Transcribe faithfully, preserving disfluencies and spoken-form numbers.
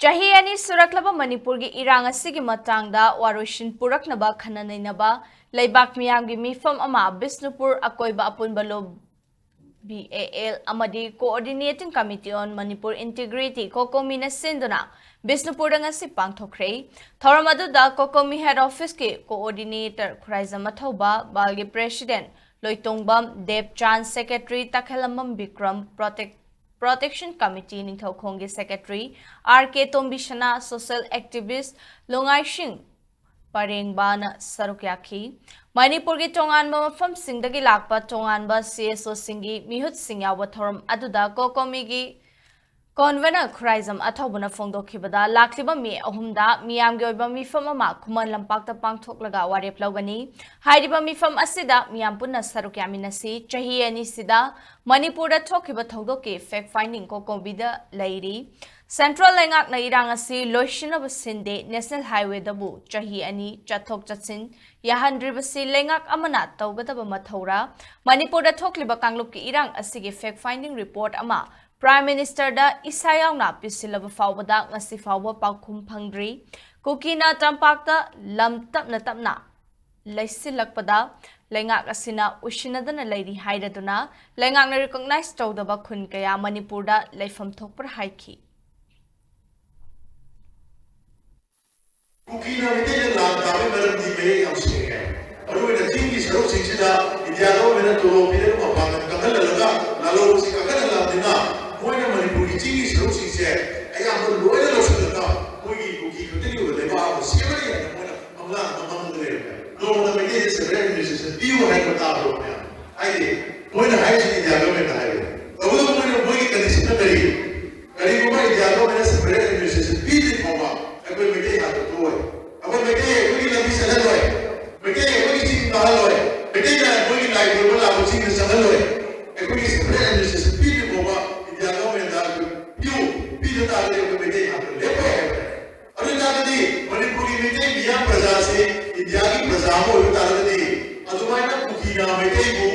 ꯆꯍꯤ ꯑꯅꯤ ꯁꯨꯔꯛꯂꯕ ꯃꯅꯤꯄꯨꯔꯒꯤ ꯏꯔꯥꯡ ꯑꯁꯤꯒꯤ ꯃꯇꯥꯡꯗ ꯋꯥꯔꯣꯏꯁꯤꯟ ꯄꯨꯔꯛꯅꯕ ꯈꯟꯅ ꯅꯩꯅꯕ ꯂꯩꯕꯥꯛ ꯃꯤꯌꯥꯝꯒꯤ ꯃꯤꯐꯝ ꯑꯃ ꯕꯤꯁꯅꯨꯄꯨꯔ ꯑꯀꯣꯏꯕ ꯑꯄꯨꯟꯕ ꯂꯣ ꯕꯤ ꯑꯦ ꯑꯦꯜ ꯑꯃꯗꯤ Coordinating Committee on Manipur Integrity, ꯀꯣꯀꯣꯃꯤꯅ ꯁꯤꯟꯗꯨꯅ ꯕꯤꯁꯅꯨꯄꯨꯔꯗ ꯉꯁꯤ ꯄꯥꯡꯊꯣꯛꯈ꯭ꯔꯦ꯫ ꯊꯧꯔꯝ ꯑꯗꯨꯗ ꯀꯣꯀꯣꯃꯤ ꯍꯦꯗ ꯑꯣꯐꯤꯁꯀꯤ ꯀꯣꯑꯣꯔꯗꯤꯅꯦꯇꯔ ꯈꯨꯔꯥꯏꯖꯝ ꯑꯊꯧꯕ, ꯕꯥꯜꯒꯤ president Loitongbam Debchan, secretary Takhellambam Bikram, protect-, protection committee ꯅꯤꯡꯊꯧꯈꯣꯡꯒꯤ secretary R K Tombisana, social activist ꯂꯣꯡꯉꯥꯏꯁꯤꯡ ꯄꯔꯦꯡꯕꯥꯅ ꯁꯔꯨꯛ ꯌꯥꯈꯤ꯫ ꯃꯅꯤꯄꯨꯔꯒꯤ ꯇꯣꯉꯥꯟꯕ ꯃꯐꯝꯁꯤꯡꯗꯒꯤ ꯂꯥꯛꯄ ꯇꯣꯉꯥꯟꯕ ꯁꯤ ꯑꯦꯁ ꯑꯣꯁꯤꯡꯒꯤ ꯃꯤꯍꯨꯠꯁꯤꯡ ꯌꯥꯎꯕ ꯊꯧꯔꯝ ꯑꯗꯨꯗ ꯀꯣꯀꯣꯃꯤꯒꯤ ꯀꯣꯟꯚꯦꯅꯔ ꯈꯨꯔꯥꯏꯖꯝ ꯑꯊꯧꯕꯅ ꯐꯣꯡꯗꯣꯛꯈꯤꯕꯗ, ꯂꯥꯛꯂꯤꯕ ꯃꯦ ꯑꯍꯨꯝꯗ ꯃꯤꯌꯥꯝꯒꯤ ꯑꯣꯏꯕ ꯃꯤꯐꯝ ꯑꯃ ꯈꯨꯃꯟ ꯂꯝꯄꯥꯛꯇ ꯄꯥꯡꯊꯣꯛꯂꯒ ꯋꯥꯔꯦꯞ ꯂꯧꯒꯅꯤ꯫ ꯍꯥꯏꯔꯤꯕ ꯃꯤꯐꯝ ꯑꯁꯤꯗ ꯃꯤꯌꯥꯝ ꯄꯨꯟꯅ ꯁꯔꯨꯛ ꯌꯥꯃꯤꯟꯅꯁꯤ꯫ ꯆꯍꯤ ꯑꯅꯤꯁꯤꯗ ꯃꯅꯤꯄꯨꯔꯗ ꯊꯣꯛꯈꯤꯕ ꯊꯧꯗꯣꯛꯀꯤ ꯐꯦꯛ ꯐꯥꯏꯟꯗꯤꯡ ꯀꯣꯀꯣꯃꯤꯗ ꯂꯩꯔꯤ꯫ ꯁꯦꯟꯇ꯭ꯔꯦꯜ ꯂꯩꯉꯥꯛꯅ ꯏꯔꯥꯡ ꯑꯁꯤ ꯂꯣꯏꯁꯤꯟꯅꯕ ꯁꯤꯟꯗꯦ꯫ ꯅꯦꯁꯅꯦꯜ ꯍꯥꯏꯋꯦꯗꯕꯨ ꯆꯍꯤ ꯑꯅꯤ ꯆꯠꯊꯣꯛ ꯆꯠꯁꯤꯟ ꯌꯥꯍꯟꯗ꯭ꯔꯤꯕꯁꯤ ꯂꯩꯉꯥꯛ ꯑꯃꯅ ꯇꯧꯒꯗꯕ ꯃꯊꯧꯔꯥ? ꯃꯅꯤꯄꯨꯔꯗ ꯊꯣꯛꯂꯤꯕ ꯀꯥꯡꯂꯨꯞꯀꯤ ꯏꯔꯥꯡ ꯑꯁꯤꯒꯤ ꯐꯦꯛ ꯐꯥꯏꯟꯗꯤꯡ ꯔꯤꯄꯣꯔꯠ ꯑꯃ ꯄ꯭ꯔꯥꯏꯝ ꯃꯤꯅꯤꯁꯇꯔꯗ ꯏꯁꯥ ꯌꯥꯎꯅ ꯄꯤꯁꯤꯜꯂꯕ ꯐꯥꯎꯕꯗ ꯉꯁꯤ ꯐꯥꯎꯕ ꯄꯥꯎꯈꯨꯝ ꯐꯪꯗ꯭ꯔꯤ꯫ ꯀꯨꯀꯤꯅ ꯇꯝꯄꯥꯛꯇ ꯂꯝ ꯇꯞꯅ ꯇꯞꯅ ꯂꯩꯁꯤꯜꯂꯛꯄꯗ ꯂꯩꯉꯥꯛ ꯑꯁꯤꯅ ꯎꯁꯤꯟꯅꯗꯅ ꯂꯩꯔꯤ ꯍꯥꯏꯔꯗꯨꯅ ꯂꯩꯉꯥꯛꯅ ꯔꯤꯀꯣꯛꯅꯥꯏꯖ ꯇꯧꯗꯕ ꯈꯨꯟ ꯀꯌꯥ ꯃꯅꯤꯄꯨꯔꯗ ꯂꯩꯐꯝ ꯊꯣꯛꯄ꯭ꯔꯥ ꯍꯥꯏꯈꯤ꯫ ꯀꯨꯀꯤꯅ ꯃꯤꯇꯩꯗ ꯂꯥꯟ ꯇꯥꯕꯒꯤ ꯃꯔꯝꯗꯤ ꯃꯌꯦꯛ ꯌꯥꯝ ꯁꯦꯡꯉꯦ꯫ ꯃꯔꯨꯑꯣꯏꯅ ꯆꯤꯡꯒꯤ ꯁꯔꯨꯛꯁꯤꯡꯁꯤꯗ ꯏꯟꯗꯤꯌꯥ ꯒꯚꯔꯟꯃꯦꯟꯠꯅ ꯇꯣꯂꯣꯞ ꯄꯤꯔꯒ ꯃꯄꯥꯡꯒꯜ ꯀꯟꯍꯜꯂꯒ ꯂꯥꯜꯍꯧꯕꯁꯤ ꯀꯟꯈꯠꯍꯜꯂꯕꯅꯤꯅ ꯃꯣꯏꯅ ꯃꯅꯤꯄꯨꯔꯒꯤ ꯆꯤꯡꯒꯤ ꯁꯔꯨꯛꯁꯤꯡꯁꯦ ꯑꯌꯥꯝꯕ ꯂꯣꯏꯅ ꯂꯧꯁꯤꯜꯂꯒ ꯃꯣꯏꯒꯤ ꯀꯨꯀꯤ ꯈꯛꯇꯒꯤ ꯑꯣꯏꯕ ꯂꯩꯕꯥꯛ ꯑꯃ ꯁꯦꯝꯃꯅꯤ ꯍꯥꯏꯅ ꯃꯣꯏꯅ ꯃꯪꯂꯥꯟ ꯑꯃ ꯃꯪꯂꯒ ꯂꯩꯔꯝꯃꯦ꯫ ꯅꯣꯡꯃꯗ ꯃꯩꯇꯩꯗ ꯁꯦꯄꯔꯦꯠ ꯑꯦꯗꯃꯤꯅꯤꯁꯇ꯭ꯔꯦꯁꯟ ꯄꯤꯌꯨ ꯍꯥꯏꯕ ꯇꯥꯕ꯭ꯔꯣ ꯃꯌꯥꯝ? ꯍꯥꯏꯗꯤ ꯃꯣꯏꯅ ꯍꯥꯏꯔꯤꯁꯤ ꯏꯟꯗꯤꯌꯥ ꯒꯚꯔꯟꯃꯦꯟꯠꯅ ꯍꯥꯏꯕꯅꯤ꯫ ꯇꯧꯕꯇꯕꯨ ꯃꯣꯏꯅ, ꯃꯣꯏꯒꯤ ꯀꯟꯗꯤꯁꯟꯅ ꯀꯔꯤ? ꯀꯔꯤꯒꯨꯝꯕ ꯏꯟꯗꯤꯌꯥ ꯒꯚꯔꯟꯃꯦꯟꯠꯅ ꯁꯦꯄꯔꯦꯠ ꯑꯦꯗꯃꯤꯅꯤꯁꯇ꯭ꯔꯦꯁꯟ ꯄꯤꯗ꯭ꯔꯤ ꯐꯥꯎꯕ ꯑꯩꯈꯣꯏ ꯃꯩꯇꯩ ꯍꯥꯟꯅ ꯊꯣꯛꯑꯣꯏ꯫ ꯑꯩꯈꯣꯏ ꯃꯩꯇꯩ ꯑꯩꯈꯣꯏꯒꯤ ꯂꯝꯕꯤ ꯆꯠꯍꯜꯂꯣꯏ꯫ ꯃꯩꯇꯩ ꯑꯩꯈꯣꯏꯒꯤ ꯆꯤꯡ ꯀꯥꯍꯜꯂꯣꯏ꯫ ꯃꯩꯇꯩꯅ ꯑꯩꯈꯣꯏꯒꯤ ꯂꯥꯏ ꯈꯨꯔꯨꯝꯕ ꯂꯥꯛꯄ ꯆꯤꯡꯗ ꯆꯪꯍꯜꯂꯣꯏ꯫ ꯑꯩꯈꯣꯏꯒꯤ ꯁꯦꯄꯔꯦꯠ ꯑꯦꯗꯃꯤꯅꯤꯁꯇ꯭ꯔꯦꯁꯟ ꯄꯤꯗ꯭ꯔꯤ ꯐꯥꯎꯕ ꯏꯟꯗꯤꯌꯥ ꯒꯚꯔꯟꯃꯦꯟꯠꯇ ꯄꯤꯌꯨ, ꯄꯤꯗ ꯇꯥꯔꯒꯗꯤ ꯑꯩꯈꯣꯏ ꯃꯩꯇꯩ ꯍꯥꯟꯅ ꯂꯦꯞꯄꯣꯏ ꯍꯥꯏꯕꯅꯤ꯫ ꯑꯗꯨ ꯑꯣꯏꯇꯥꯔꯒꯗꯤ ꯃꯅꯤꯄꯨꯔꯒꯤ ꯃꯩꯇꯩ ꯃꯤꯌꯥꯝ ꯄ꯭ꯔꯖꯥꯁꯤ ꯏꯟꯗꯤꯌꯥꯒꯤ ꯄ꯭ꯔꯖꯥ ꯑꯃ ꯑꯣꯏꯕ ꯇꯥꯔꯒꯗꯤ ꯑꯗꯨꯃꯥꯏꯅ ꯀꯨꯀꯤꯅ ꯃꯩꯇꯩꯕꯨ